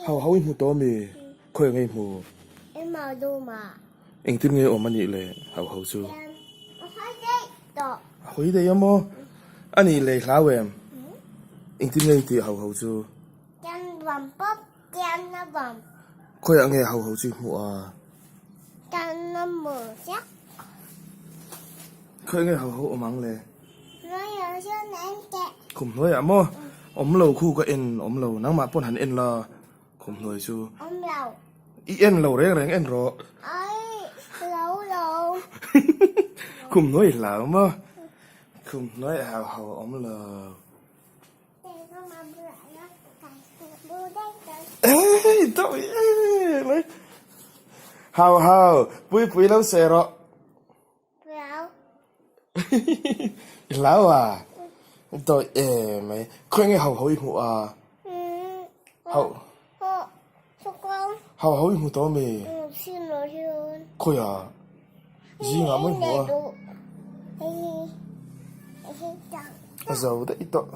Hau hau i hmu tawh ami? Khawi nge i hmu? Engtin nge awm anih le hau hau chu? A hawi daih a maw? Anih le i hlau em? Engtin nge i tih hau hau chu? Khawiah nge hau hau chu i hmuh a? Khawiah nge hau hau awm ang le? Khum hnuaiah maw? Awm lo khu ka en awm lo, nangmah pawn han en la khum hnuai chu. Awm lo. I en lo reng reng en rawh. Ai lo lo. Khum hnuai i hlau maw? Khum hnuai hau hau awm lo. Ei dawih em mai. Hau hau pui pui lo seh rawh. Hlau. I hlau a? Dawih em mai. Khawi nge hau hau i hmuh a? Hau. Hau hau i hmu tawh ami? Khawi a? Zingah maw i hmuh a? A zo daih tawh.